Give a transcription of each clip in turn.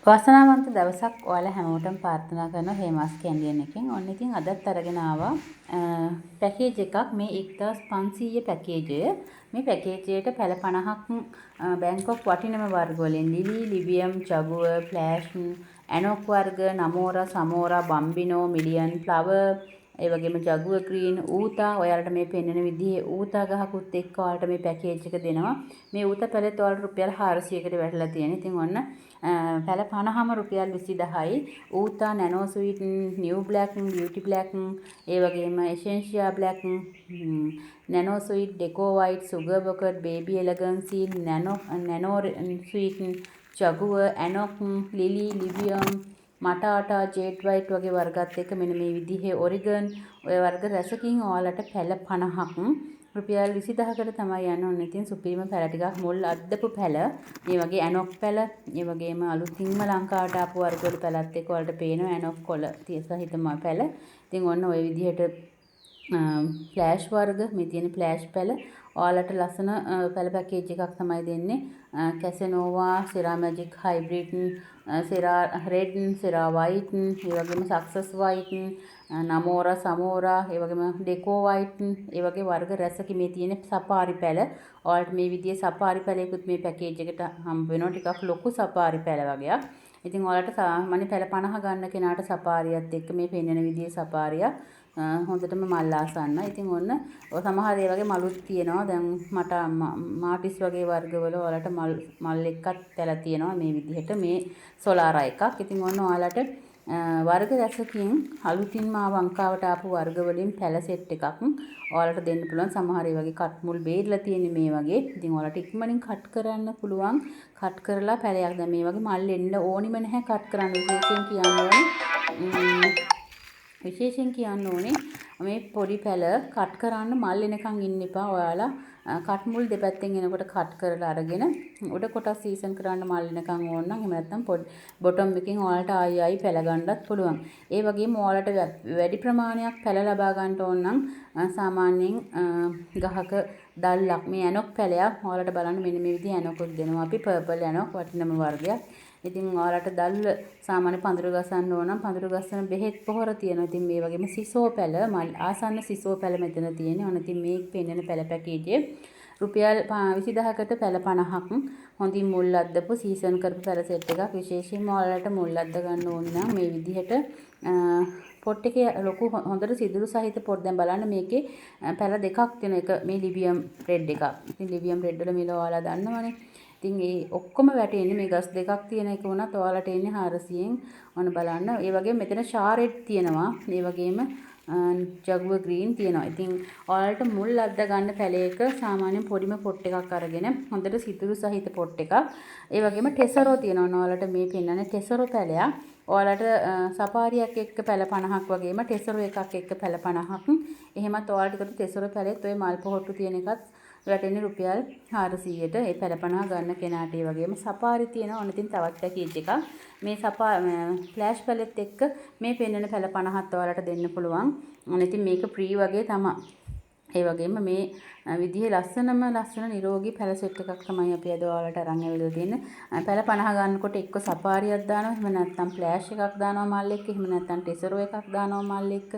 වාසනාවන්ත දවසක් ඔයාලා හැමෝටම ප්‍රාර්ථනා කරනවා හේමාස් කැන්ඩියන් එකෙන්. ඔන්න ඉතින් අදත් අරගෙන ආවා පැකේජ් එකක්. මේ 1500 පැකේජය. මේ පැකේජයට පැල 50ක් බැංකොක් වටිනම වර්ග වලින් ලිලි, ලිවියම්, ජගුවර්, ෆ්ලෑෂ්, ඇනොක් වර්ග, නමෝරා, සමෝරා, බම්බිනෝ, මිලියන් ෆ්ලවර්, ඒ වගේම ජගුවර් ග්‍රීන්, ඌතා. ඔයාලට මේ පෙන්වන විදිහේ ඌතා ගහකුත් එක්ක ඔයාලට මේ පැකේජ් එක දෙනවා. මේ ඌතා පැලෙත් ඔයාලට රුපියල් 400කට වැටලා තියෙන. ඉතින් ඔන්න පැල 50ම රුපියල් 20,000යි. ඌතා, nano sweet, new black, beauty black, ඒ වගේම essentia black, nano sweet, deco white, sugar bouquet, baby elegance, nano nano sweet, jaguar, ඇනොක්, ලිලි, ලිවියම්, මටාටා, ජේඩ් වයිට් වගේ වර්ගත් එක්ක මෙන්න මේ විදිහේ ඔරිගන් ඔය වර්ග රැසකින් ඔයාලට පැල 50ක් රුපියල් 20,000කට තමයි යන්නේ. ඔන්න ඉතින් සුපිරිම පැල ටිකක්, මුල් අද්දපු පැල. මේ වගේ ඇනොක් පැල, ඒ වගේම අලුතින්ම ලංකාවට ආපු වර්ග වල පැලත් එක්ක ඔයාලට පේනවා ඇනොක් කොළ සහිතම පැල. ඉතින් ඔන්න ඔය විදිහට ෆ්ලෑෂ් වර්ග, මේ තියෙන ෆ්ලෑෂ් පැල ඔයාලට ලස්සන පැල පැකේජ් එකක් තමයි දෙන්නේ. කැසනෝවා, සෙරා මැජික් හයිබ්‍රිඩ්, සෙරා රෙඩ්, සෙරා වයිට්, ඒ වගේම සක්සස් වයිට්, නමෝරා, සමෝරා, ඒ වගේම ඩෙකෝ වයිට්, ඒ වගේ වර්ග රැසක මේ තියෙන සපාරි පැල. ඔයාලට මේ විදිහේ සපාරි පැලයකුත් මේ පැකේජ් එකට හම්බ වෙනවා. ටිකක් ලොකු සපාරි පැල වගේක්. ඉතින් ඔයාලට සාමාන්‍ය පැල 50 ගන්න කෙනාට සපාරියත් එක්ක මේ පෙන්වන විදිහේ සපාරියක් හොඳටම මල් ආසන්න. ඉතින් ඔන්න ඔය සමහර ඒ වගේ මලුත් තියෙනවා. දැන් මට මාටිස් වගේ වර්ගවල ඔයාලට මල් මල් එක්කත් පැල තියෙනවා මේ විදිහට, මේ සොලාරා එකක්. ඉතින් ඔන්න ඔයාලට වර්ග රැසකින් අලුතින්ම ලංකාවට ආපු වර්ග වලින් පැල සෙට් එකක් ඔයාලට දෙන්න පුළුවන්. සමහර ඒ වගේ කට් මුල් බේරලා තියෙන්නේ මේ වගේ. ඉතින් ඔයාලට ඉක්මනින් කට් කරන්න පුළුවන්. කට් කරලා පැලයක් දැන් මේ වගේ මල් එන්න ඕනිම නැහැ කට් කරන්න. විශේෂයෙන් කියන්න ඕනේ මේ පොඩි පැල කට් කරන්න මල් එනකන් ඉන්න එපා. ඔයාලා කට් මුල් දෙපැත්තෙන් එනකොට කට් කරලා අරගෙන උඩ කොටස් සීසන් කරන්න මල් එනකන් ඕන නම්, එහෙම නැත්නම් බොටම් එකෙන් ඔයාලට ආයි ආයි පැල ගන්නත් පුළුවන්. ඒ වගේම ඔයාලට වැඩි ප්‍රමාණයක් පැල ලබා ගන්න ඕන නම් සාමාන්‍යයෙන් ගහක දැල්ලක්, මේ ඇනොක් පැලයක් ඔයාලට බලන්න මෙන්න මේ විදිහ ඇනොකුත් දෙනවා අපි. පර්පල් ඇනොක් වටිනම වර්ගයක්. ඉතින් ඔයාලට දැල්ල සාමාන්‍ය පඳුරු ගසන්න ඕන නම් පඳුරු ගසන බෙහෙත් පොහොර තියෙනවා. ඉතින් මේ වගේම සිසෝ පැල, මල් ආසන්න සිසෝ පැල මෙතන තියෙන්නේ. ඔන්න ඉතින් මේ පෙන්නන පැල පැකේජය රුපියල් 20,000කට පැල 50ක්, හොඳින් මුල් අද්දපු සීසන් කරපු පැල සෙට් එකක්. විශේෂයෙන්ම ඔයාලට මුල් අද්ද ගන්න ඕන නම් මේ විදිහට පොට් එකේ ලොකු හොඳට සිදුරු සහිත පොට්. දැන් බලන්න මේකේ පැල දෙකක් තියෙන එක මේ ලිවියම් රෙඩ් එකක්. ඉතින් ලිවියම් රෙඩ් වල මිල ඔයාලා දන්නවනේ. ඉතින් ඒ ඔක්කොම වැටෙන්නේ මේ ගස් දෙකක් තියෙන එක වුණත් ඔයාලට එන්නේ 400න්. ඔන්න බලන්න. ඒ වගේම මෙතන ෂාරෙඩ් තියෙනවා. ඒ වගේම ජගුවර් ග්‍රීන් තියෙනවා. ඉතින් ඔයාලට මුල් අද්ද ගන්න පැලයක සාමාන්‍යයෙන් පොඩිම පොට් එකක් අරගෙන හොඳට සිදුරු සහිත පොට් එකක්. ඒ වගේම ටෙසරෝ තියෙනවා. ඔයාලට මේ පෙන්නන්නේ ටෙසරෝ පැලයක්. ඔයාලට සපාරියක් එක්ක පැල 50ක් වගේම ටෙසරෝ එකක් එක්ක පැල 50ක්. එහෙමත් ඔයාලට ඒකට ටෙසරෝ පැලෙත් ඔය මල් පොහොට්ටු තියෙන එකත් වැටෙන්නේ රුපියල් 400ට ඒ පැල 50 ගන්න කෙනාට. ඒ වගේම සපාරි තියෙනවා. ඔන්න ඉතින් තවත් පැකේජ් එකක්. මේ සපා ෆ්ලෑෂ් පැලෙත් එක්ක මේ පෙන්නන පැල 50ත් ඔයාලට දෙන්න පුළුවන්. ඔන්න ඉතින් මේක ෆ්‍රී වගේ තමයි. ඒ වගේම මේ විදිහේ ලස්සනම ලස්සන නිරෝගී පැල සෙට් එකක් තමයි අපි අද ඔයාලට අරන් ඇවිල්ලා තියෙන්නේ. පැල 50 ගන්නකොට එක්ක සපාරියක් දානවා, එහෙම නැත්නම් ෆ්ලෑෂ් එකක් දානවා මල් එක්ක, එහෙම නැත්නම් ටෙසරෝ එකක් දානවා මල් එක්ක.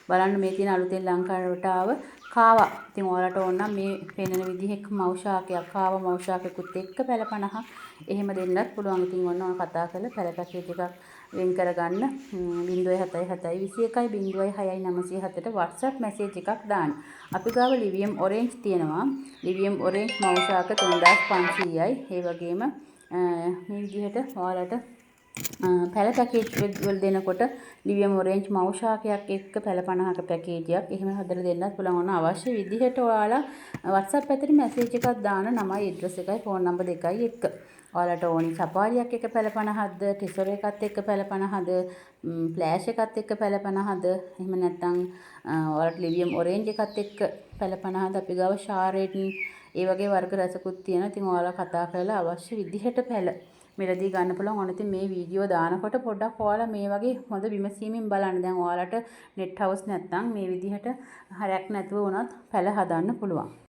බලන්න මේ තියෙන අලුතෙන් ලංකාවට ආව කාවා. ඉතින් ඔයාලට ඕන නම් මේ පෙනෙන විදිහේ මව් ශාකයක්, කාවා මව් ශාකයකුත් එක්ක පැල 50ක් එහෙම දෙන්නත් පුළුවන්. ඉතින් ඔන්න ඔය කතා කරලා පැල පැකේජ් එකක් වෙන් කරගන්න 077 21 06 907ට WhatsApp message එකක් දාන්න. අපි ගාව ලිවියම් ඔරෙන්ජ් තියෙනවා. ලිවියම් ඔරෙන්ජ් මව් ශාක 3500යි. ඒ වගේම මේ විදිහට ඔයාලට පැල පැකේජ් වල දෙනකොට ලිවියම් ඔරෙන්ජ් මව් ශාකයක් එක්ක පැල 50ක පැකේජයක් එහෙම හදලා දෙන්නත් පුළුවන්. ඔන්න අවශ්‍ය විදිහට ඔයාලා WhatsApp පැත්තට මැසේජ් එකක් දාන නමයි ඇඩ්‍රස් එකයි ෆෝන් නම්බර් දෙකයි එක්ක. ඔයාලට ඕනි සපාරියක් එක්ක පැල 50ක්ද, ටෙසරෝ එකත් එක්ක පැල 50ද, ෆ්ලෑෂ් එකත් එක්ක පැල 50ද, එහෙම නැත්නම් ඔයාලට ලිවියම් ඔරෙන්ජ් එකත් එක්ක පැල 50ද, අපි ගාව ෂාරෙඩ් ඒ වගේ වර්ග රසකුත් තියෙනවා. ඉතින් ඔයාලා කතා කරලා අවශ්‍ය විදිහට පැල මිලදී ගන්න පුළුවන්. ඔන්න ඉතින් මේ වීඩියෝ දානකොට පොඩ්ඩක් ඔයාලා මේ වගේ හොඳ විමසීමෙන් බලන්න. දැන් ඔයාලට නෙට් හවුස් නැත්නම් මේ විදිහට හරයක් නැතුව වුණත් පැල හදන්න පුළුවන්.